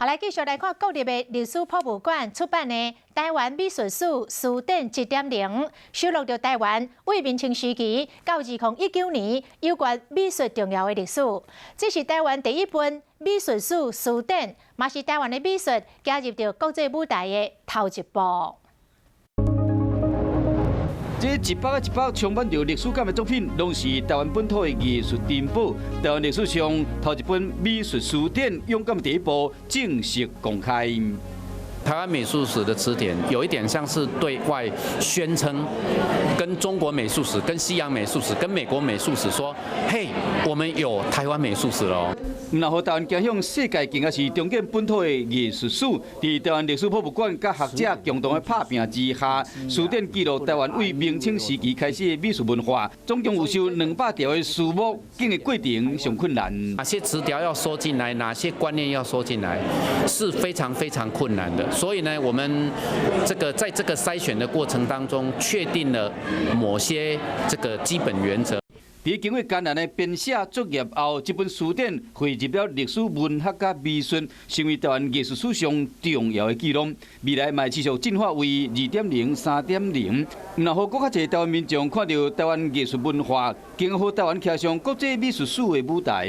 好，來繼續來看國立的歷史博物館出版的《臺灣美術史辭典1.0》，收錄著臺灣對明清時期到2019年有關美術重要的歷史。這是臺灣第一本美術史辭典，嘛是臺灣的美術加入著國際舞台的頭一步。這一百一百充滿著歷史感的作品，攏是臺灣本土的藝術珍寶。臺灣歷史上頭一本美術辭典，勇敢的第一步正式公開。臺灣美術史的辭典有一點像是對外宣稱，跟中國美術史、跟西洋美術史、跟美國美術史說：嘿，我們有臺灣美術史囉。毋但予臺灣走向世界，更加是重建本土的藝術史。佇臺灣歷史博物館佮學者共同的拍拚之下，辭典記錄臺灣對明清時期開始的美術文化，總共有收200條的書目，整個過程上困難。哪些詞條要收進來，哪些觀念要收進來，是非常非常困難的。所以呢，我們這個在這個篩選的過程當中，確定了某些這個基本原則。佇經過艱難的編寫作業後，這本辭典匯集了歷史、文學佮美術，成為臺灣藝術史上重要的記錄。未來嘛會持續進化為2.0、3.0，毋但予閣較濟臺灣民眾看著臺灣藝術文化，更予臺灣徛上國際美術史的舞台。